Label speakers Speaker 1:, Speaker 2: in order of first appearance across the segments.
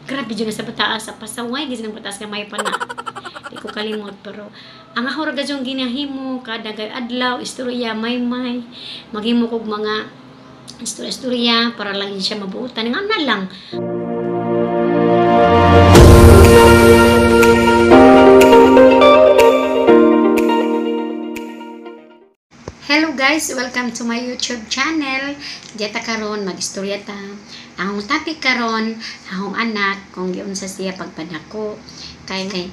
Speaker 1: Grabe jud na sa bataa sa pasaway gid ng bataas gamay pa na. Di ko kalimot pero ang ako ra gyud ginahimo kada adlaw istorya maymay maghimo kog mga istorya-istorya para lang siya mabuotan nga na lang. Hello guys, welcome to my YouTube channel. Diyata karon magistorya ta. Ang topic karon, akong anak kung giunsa siya pagpadako. Kay kay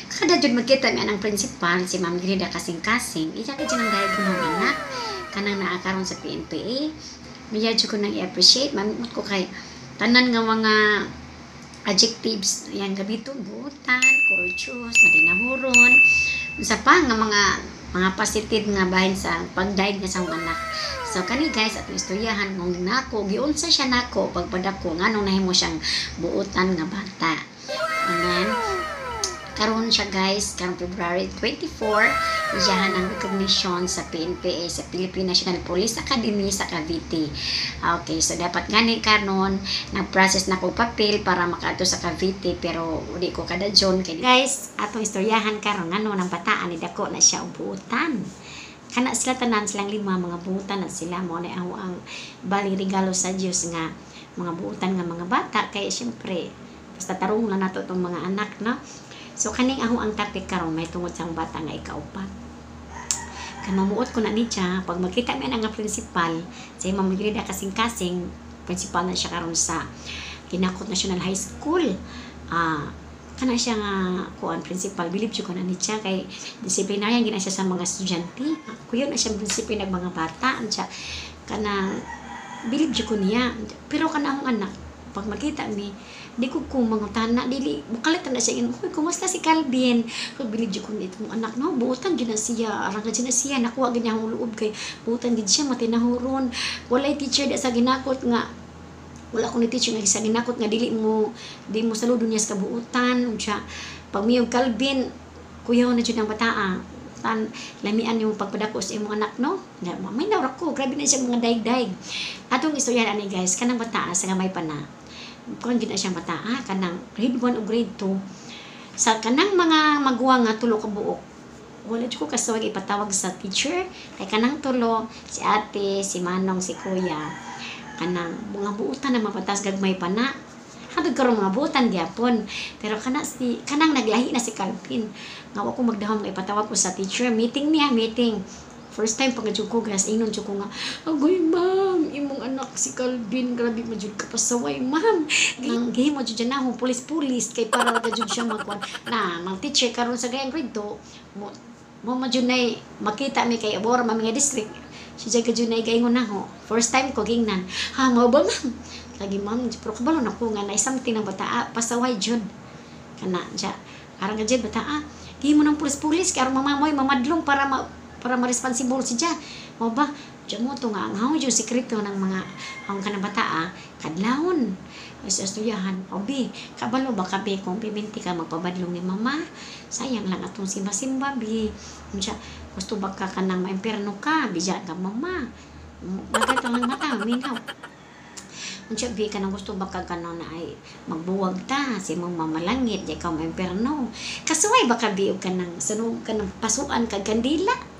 Speaker 1: kada jud magkita mi anang principal si Ma'am Grida kasing-kasing. Iya ka jud ang dahil kong anak kanang naa karon sa PNPA. Miya jud ko nang i-appreciate mamot ko kay tanan nga mga adjectives yang gabito buutan, courteous, matinahuron, unsa pa nga mga positive nga bahin sa pagdaig niya sa akong anak. So kani guys, atong istoryahan kung nako giunsa siya nako pagpadako nganong nahimo siyang buutan nga bata. Amen. Karon siya guys, karong February 24, iyahan ang recognition sa PNPA, sa Philippine National Police Academy sa Cavite. Okay, so dapat gani karon nag-process na ko papel para makaadto sa Cavite pero di ko kada John kay guys, atong istoryahan karon ngano nang bataan ni dako na siya og buutan. Kana sila tanan silang lima mga buutan na sila mo na ang bali regalo sa Dios nga mga buutan nga mga bata kay syempre basta tarong na nato tong mga anak, no? So kaning ako ang topic karon may tungod sa bata nga ikaupat. Kamamuot ko na ni siya pag makita mi ang principal sa Ma'am Grida kasing-kasing, principal na siya karon sa Kinakot National High School. Kana siya nga kuan principal, bilib jud ko na ni siya kay disiplinaryan gina siya sa mga estudyante. Kuyon na siya disiplina mga bata siya kana bilib jud ko niya. Pero kana akong anak pag makita mi di ko kung mangutana dili bukalit na siya ingon, "Hoy, kumusta si Calvin?" Ko bilib jud ko nitong anak, no, buutan jud na siya, arang jud na siya, nakuha gid niya ang loob kay buutan gid siya, matinahuron. Walay teacher da sa ginakot nga wala ko ni teacher nga sa ginakot nga dili mo di mo saludo niya sa kabuutan. Unsa pag miyog Calvin, kuyaw na jud ang bataa. Tan lamian yung pagpadako sa imong anak, no? May nawra ko, grabe na siya mga daig-daig. Atong istorya ani guys, kanang bataa sa gamay pa na. Kuan gid na siyang bataa kanang grade 1 o grade 2 sa kanang mga maguwang nga tulo ka buok. Wala jud ko kasuwag ipatawag sa teacher kay kanang tulo si ate, si manong, si kuya kanang mga buutan na mapatas gagmay pa na. Hantod karon mga buutan gyapon pero kana si kanang naglahi na si Calvin nga wa ko magdahom nga ipatawag ko sa teacher meeting niya, meeting. First time pag jud ko guys, ingnon jud ko nga, "Agoy ma'am, imong anak si Calvin, grabe man jud kapasaway ma'am." Nang gihimo jud na akong pulis-pulis kay para ra jud siya magkuan. Na, mang teacher karon sa gayang grade 2, mo mo man jud nay makita mi kay abora man nga district. Siya jud jud nay gaingon nako. First time ko gingnan. "Ha, mao ba ma'am?" Lagi ma'am, pero kabalo na ko nga nay something ang bata, pasaway jud. Kana siya. Aron ka jud bata, gihimo ng pulis-pulis kay aron mamamoy mamadlong para ma para ma-responsible siya. O ba, diyan mo to nga, ang hao yung sekreto ng mga ang kanang bata, kadlawon. Sa estuyahan, o bi, kabalo ba kabi kung piminti ka magpabadlong ni mama? Sayang lang atong simba-simba, bi. Unsa, gusto ba ka kanang maimperno ka, bidya ka mama. Bagay to lang mata, minaw. Unsa bi kanang gusto ba ka kanang na ay magbuwag ta si mong mamalangit, di ka maimperno. Kasuway ba ka bi og kanang sunog kanang pasuan kag kandila?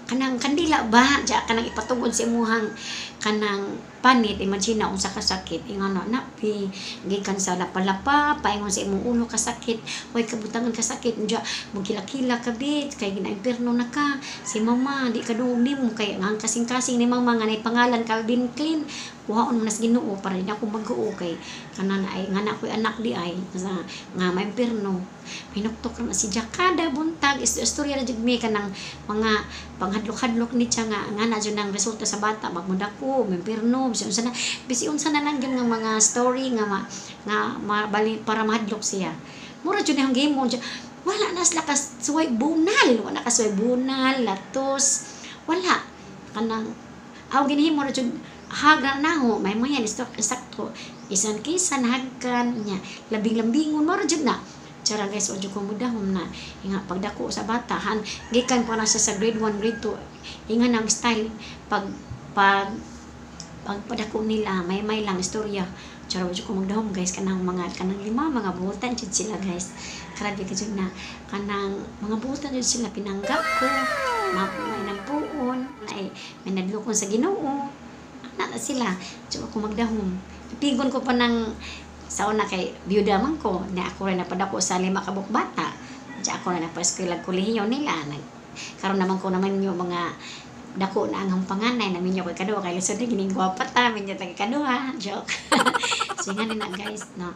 Speaker 1: Kanang kandila ba diya kanang ipatugod sa imuhang kanang panit, imagine na unsa ka sakit ingon na napi gikan sa lapalapa paingon sa imong ulo kasakit, way kabutangan kasakit diya magkilakila ka bit kay ginaimperno na ka si mama di ka duog nimo kay ang kasing-kasing ni mama nga nay pangalan Calvin Klein kuhaon man nas Ginoo para di ako mag-uo kay kanan ay nga na ako'y anak di ay sa nga maimpirno. Pinuktok na si Jack kada buntag istorya na jud mi kanang mga panghadlok-hadlok ni siya nga nga na jud ang resulta sa bata magmudako maimpirno bisi unsa na lang gyud nga mga story nga ma, nga mabali para mahadlok siya. Mura jud ang game mo wala na sila kasuway bunal, wala kasuway bunal latos, wala kanang aw ginhimo ra jud haga naho may mayan sakto isan kisan hagkan nya labing-lambingon mura jud na. Tsara guys, o jud ko mudahom na inga pagdako sa bata han gikan pa na siya sa grade 1 grade 2 inga nang style pag pag pagpadako nila may lang istorya. Charo jud ko magdahom, guys, kanang mga kanang lima mga buotan jud sila, guys. Grabe ka jud na kanang mga buotan jud sila, pinangga ko, may nampuon, ay may nadlokon sa Ginoo. Ana na sila. Jud ako magdahom. Pigon ko pa ng sa una kay byuda man ko, na ako rin napadako sa lima ka buok bata. Diya ako na nagpa-eskwela, kolehiyo nila. Nag, karon naman ko naman yung mga dako na ang panganay na minyo kay kaduha kay lisod na gining gwapa ta minyo ta kay kaduha, joke. So nga na, guys, no,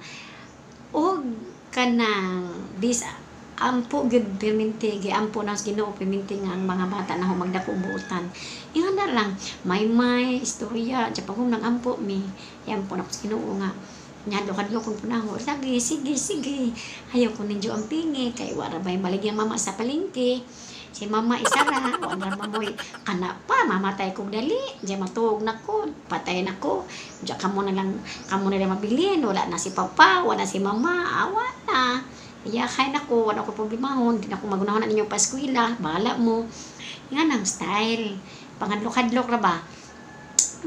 Speaker 1: og kanang bis ampo gyud perminti, giampo na sa Ginoo perminti nga ang mga bata na magdako buotan. Ingon na lang may istorya di pa nang ampo mi, iampo na ko sa Ginoo nga nyadlo kadlo kong punaho lagi, sige sige, ayaw ko ninyo ang pingi kay wala bay maligyang mama sa palengke. Si mama isara wala mamoy kana pa mamatay kog dali di matuog na ko, patay na ko diya, kamo na lang mabilin, wala na si papa, wala si mama, awa na. Iya kay nako, wala ko problemahon, di na ko magunahon na ninyo pa eskwela, bahala mo. Nga nang style pangadlok-hadlok ra ba,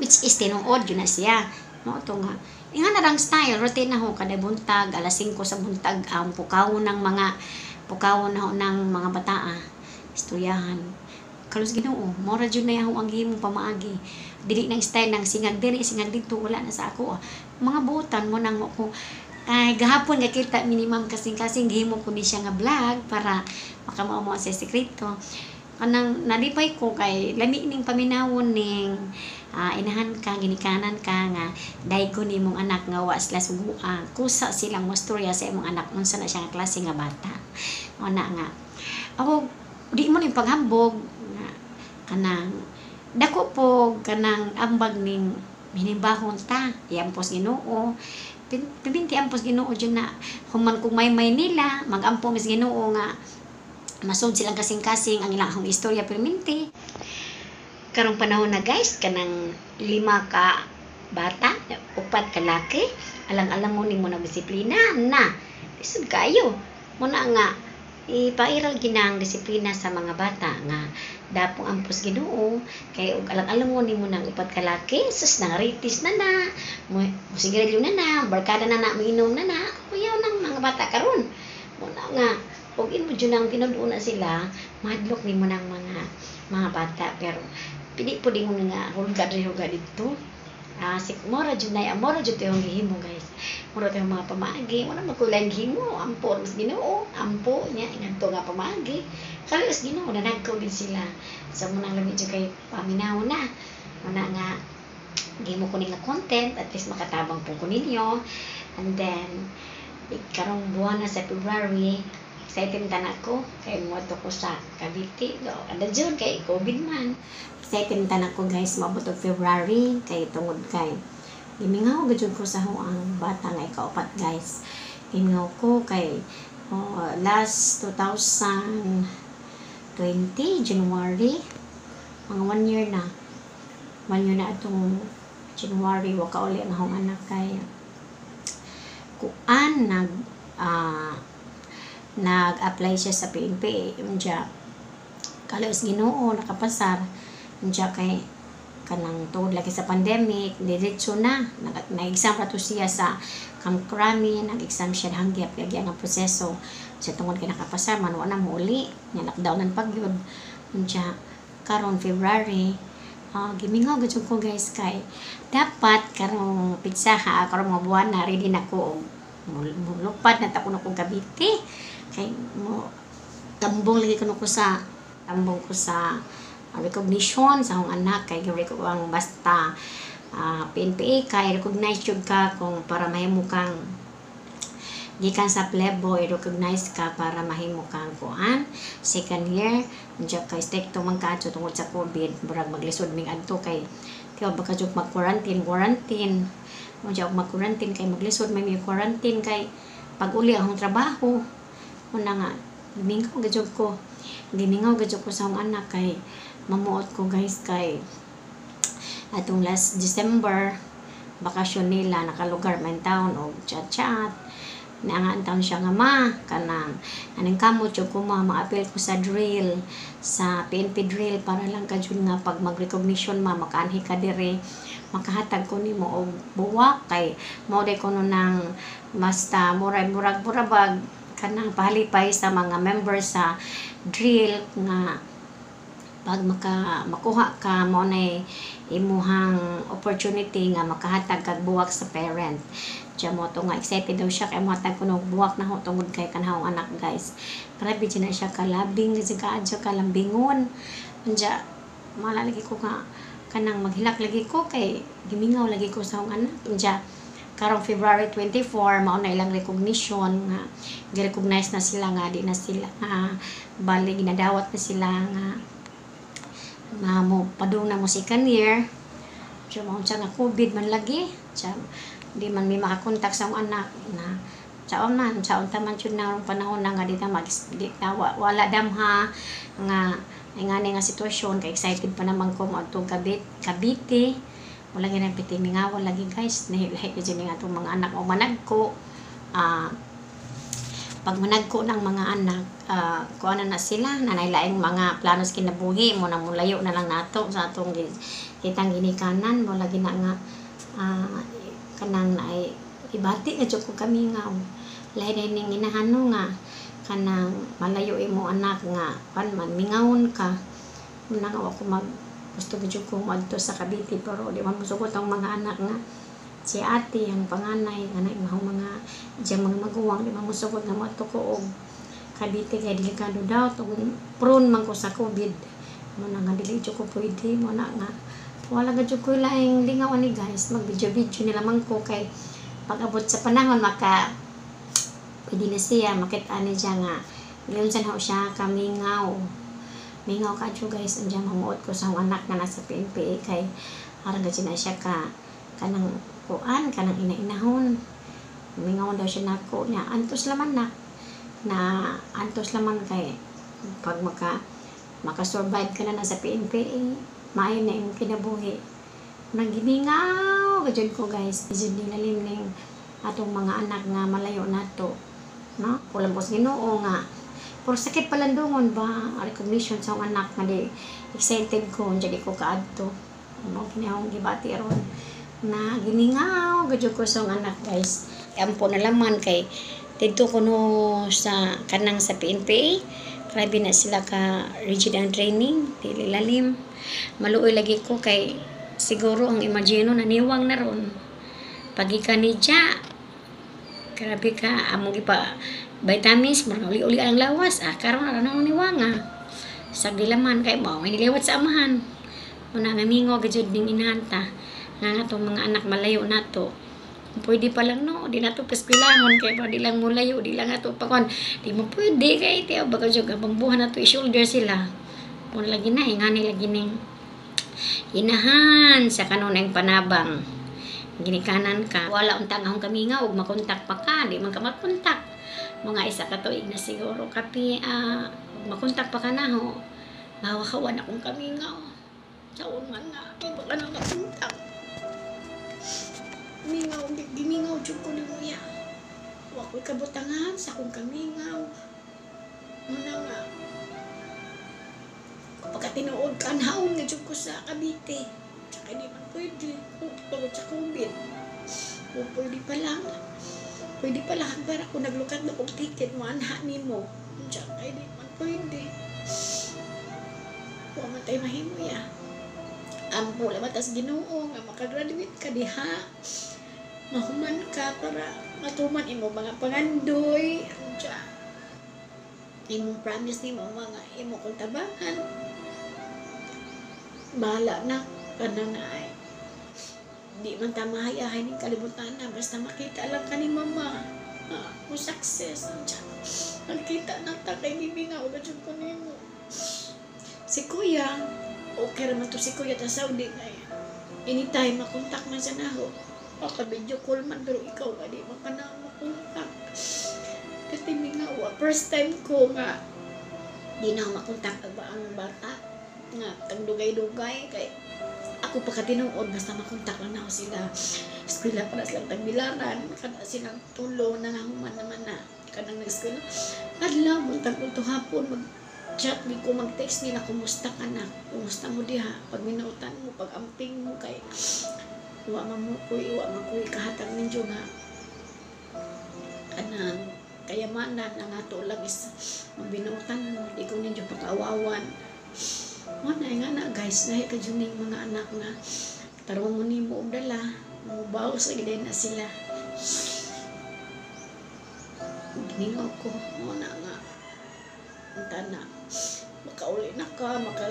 Speaker 1: which is tinuod yun na siya mo to nga nga na lang style routine na ho kada buntag alas 5 sa buntag ang pukaw ng mga pukaw na ho ng mga bataa, istoryahan kalos Ginoo. Mora jud na yaho ang gihimong pamaagi, dili nang style ng singag diri singag didto, wala na sa ako mga buotan mo nang ko. Kay gahapon nga kita minimum kasing-kasing gihimo ko ni siya nga vlog para makamao sa sekreto. Kanang nalipay ko kay lami ning paminawon ning inahan ka, ginikanan ka nga daygo nimong anak nga wa sila sugua, kusa silang mostorya sa imong anak unsa na siya nga klase nga bata. Una nga ako di mo ning paghambog nga kanang dako po kanang ambag ning hinimbahon ta, iampos Ginoo pibinti, ampos Ginoo jud na human kung may nila magampo mis Ginoo nga masud silang kasing-kasing ang ilang akong istorya perminti. Karong panahon na, guys, kanang lima ka bata, upat ka laki, alang-alang mo nimo na disiplina na lisod kaayo. Muna nga ipairal ginang disiplina sa mga bata nga dapong ampos Ginoo kay og alang-alang mo nimo nang upat ka laki, sus, nangaritis na na mo, sigarilyo na na, barkada na na, miinom na na, kuyaw ng mga bata karon. Muna nga og imo jud nang tinud na sila, mahadlok nimo nang mga bata, pero pili po din nga hulga diri, hulga didto. Si mora jud na, mora jud yung gihimo, guys, mora tayong mga pamaagi, wala makulay gihimo, ampo mas Ginoo, ampo niya ngadto nga pamaagi kalos Ginoo nanagkaw din sila. So munang lami jud kay paminaw na. Muna nga gihimo ko ni nga content, at least makatabang po ko ninyo. And then karong buwan na sa February, excited ta na ko kay moadto ko sa Cavite. Do kada June kay COVID man. Excited ta na ko, guys, moabot og February kay tungod kay gimingaw gud ko sa ang bata nga ikaupat, guys. Gimingaw ko kay, oh, last 2020 January, mga one year na, one year na atong January, wa kauli ang akong anak kay kuan, nag-apply siya sa PNP. Unya kalos Ginoo nakapasar. Unya kay kanang tungod lagi sa pandemic, diretso na nag-exam ra to siya sa Camp Crame, nag-exam siya hangyap lagi ang proseso sa tungod kay nakapasar man, wa na mouli nya, lockdown nan pagyud. Unya karon February, gimingaw gud ko, guys, kay dapat karong pitsaha, karong mga buwan na, ready na ko og mulupad na ta kuno kog Cavite kay mo tambong lagi kuno ko sa tambong ko sa recognition sa akong anak kay ang basta PNPA kay recognize jud ka kung para mahimo kang gikan sa plebo, i-recognize ka para mahimo kang kuan second year. Unya kay strikto man ka tungod sa COVID, murag maglisod ming adto kay kaya baka jud mag-quarantine quarantine. Unya og mag-quarantine kay maglisod may quarantine kay pag uli akong trabaho. Una nga gimingaw gud ko, gimingaw gud ko sa akong anak kay mamuot ko, guys, kay atong last December bakasyon nila, nakalugar man taon og chat-chat na nga taon siya nga, "Ma, kanang aning kamot jud ko, ma, ma-appeal ko sa drill, sa PNP drill, para lang ka jud nga pag mag-recognition, ma, makaanhi ka dire." makahatag ko nimo og buwak kay mao day kuno nang basta murag murag murabag kanang pahalipay sa mga members sa drill nga pag makuha ka mao nay imuhang opportunity nga makahatag kag buwak sa parent. Diya mo to nga excited daw siya kay mohatag kuno og buwak na ho tungod kay kanahong anak, guys. Grabe jud na siya kalabing siya kaadyo kalambingon. Unya mala lagi ko nga kanang maghilak lagi ko kay gimingaw lagi ko sa akong anak. Unya karong February 24 mao na ilang recognition nga gi-recognize na sila nga di na sila nga bali ginadawat na sila nga nga mo padung na mo second year. So mao siya nga COVID man lagi. Siya di man mi makakontak sa akong anak na saon man saon ta man jud na panahon na nga di ta mag di ta wala damha nga ingani nga sitwasyon kay excited pa naman ko moadto Cavite. Wala gyud ang piti mingawan lagi, guys. Nahilahi gyud ni atong mga anak o managko. Pag managko ng mga anak, kuan na sila, nanay laing mga plano sa kinabuhi mo na mulayo na lang nato sa atong kitang ginikanan. Mo lagi na nga kanang naay ibati na jud ko kamingaw. Lahi na ning inahano nga kanang malayo imo anak nga pan man mingawon ka. Muna nga ako mag gusto gyud ko moadto sa Cavite pero di man mosugot ang mga anak nga si ate ang panganay nga na imong mga diyan mga maguwang di man mosugot nga moadto ko og Cavite kay delikado daw tungod prone man ko sa COVID. Mo na nga dili jud ko pwede. Mo na nga wala ga jud ko laing lingaw ani, guys. Mag video video nila man ko kay pag abot sa panahon maka pwede na siya makita ni siya nga giunsa na siya kamingaw. Mingaw ka jud, guys. Andiyan mamuot ko sa akong anak nga nasa PNPA kay aron ga na siya ka kanang kuan kanang ina-inahon. Mingaw daw siya nako niya, antos laman na na antos laman kay pag maka survive ka na sa PNPA, maayo na imong kinabuhi. Naggimingaw gajud ko, guys. Jud nilalim ning atong mga anak nga malayo nato, no? Kulang ko sa Ginoo nga pero sakit palandungon ba recognition sa akong anak nga di excited ko di ko kaadto. Mo kini akong gibati ron na gimingaw gajud ko sa akong anak, guys. Ampo na laman kay didto kuno sa kanang sa PNPA, grabe na sila ka rigid ang training, dili lalim. Maluoy lagi ko kay siguro ang imagino naniwang na ron pagikan ni Ja. Grabe ka among ipa vitamins, murag uli-uli ang lawas. Karon ra nang niwanga sa dilaman kay mao niliwat sa amahan. Muna nga mingo gajud ning inahanta nga nga atong mga anak malayo nato. Pwede pa lang, no, di nato paskwilahon kay pa di lang mulayo, di lang ato pakon di mo pwede kay tiyo baga jud habang buhan nato i-shoulder sila. Muna lagi na ingani lagi ning inahan sa kanunay panabang ginikanan ka. Wala unta nga akong kamingaw ug makontak pa ka, di man ka makontak mga isa ka tuig na siguro kapi makontak pa ka na ho. Mahawakan akong kamingaw saon man nga kay baka na makontak. Mingaw, gimingaw jud ko nimo ya. Wa ko'y kabutangan sa akong kamingaw. Muna nga kapag tinuod kanhaon nga jud ko sa Cavite. Tsaka di man pwede tungod sa COVID. Kung pwede pa lang, pwede pa lang para kung naglukat na kong ticket mo anha nimo. Tsaka di man pwede. Wa man tay mahimo ya. Ampo lang tas Ginoo nga makagraduate ka diha. Mahuman ka para matuman imo mga pangandoy. Diya. Imong promise nimo mga imo kong tabangan. Bahala na kana na ay. Di man ta mahayahay ning kalibutan na basta makita lang ka ni mama. Mo success. Diya. Nagkita na ta kay gimingaw na jud ko nimo. Si kuya, okay raman to si kuya ta Saudi ngay. Anytime makontak man siya naho. Maka video call man pero ikaw ba di man ka na makontak. Kasi mingaw, first time ko nga di na ako makontak ba ang bata nga tagdugay-dugay kay ako pa katinuod basta makontak lang na ako sila. Eskwela pa na silang tagbilaran, kada silang tulo nangahuman naman na kanang nag-eskwela. Adlaw, buntag ulto hapon mag chat di ko mag-text nila, "Kumusta ka na? Kumusta mo diha?" Pag minutan mo, pag amping mo kay Wa man ko'y kahatag ninyo nga kanang kayamanan. Ang ato lang is magbinuotan mo, di ko ninyo pakaawawan. Mo na nga na, guys, lahi ka jud ning mga anak nga tarong mo nimo og dala, mobaw sa gid na sila. Giningaw ko mo na nga unta na makauli na ka, maka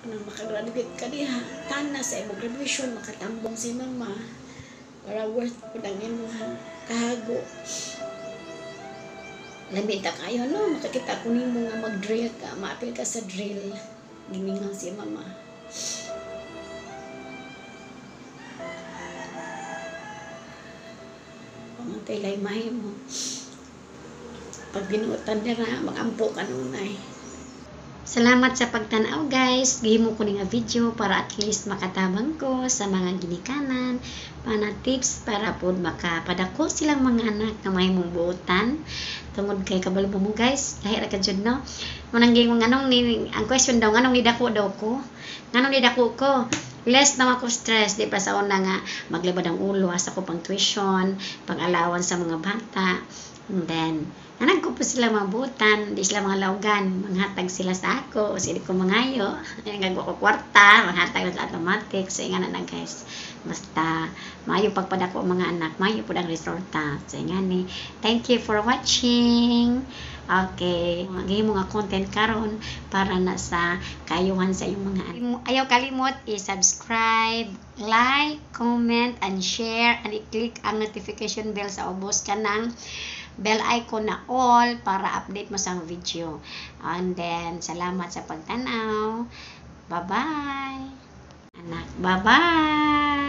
Speaker 1: ano, makagraduate ka diha, tana sa imong graduation makatambong si mama para worth pud ang imong kahago. Lami ta kayo, no? Makakita ko nimo nga mag-drill ka, maapil ka sa drill. Gimingaw si mama. Pamantay lay mahimo. Pag binuotan nila, magampo ka nunay. Salamat sa pagtan-aw, guys. Gihimo ko ni nga video para at least makatabang ko sa mga ginikanan, pana tips para pod makapadako silang mga anak nga mahimong buotan. Tungod kay kabalo mo, guys, lahi ra ka jud, no. Munang gingon nganong ni ang question daw, nganong ni dako daw ko. Nganong ni dako ko? Less na ako stress, di pa sa una nga maglabad ang ulo, asa ko pang tuition, pang allowance sa mga bata. And then, nanag ko po sila mga butan, di sila mga laugan, manghatag sila sa ako, o sige ko mangayo, gagawa ko kwarta, manghatag na sa automatic. So nga na, guys, basta maayo pagpadako ang mga anak, maayo pud ang resulta. So nga ni, thank you for watching. Okay, gihimo nga content karon para na sa kaayuhan sa iyong mga anak. Ayaw kalimot i-subscribe, like, comment, and share, and i-click ang notification bell sa ubos kanang bell icon na all para update mo sa video. And then, salamat sa pagtanaw. Bye-bye. Anak, bye-bye.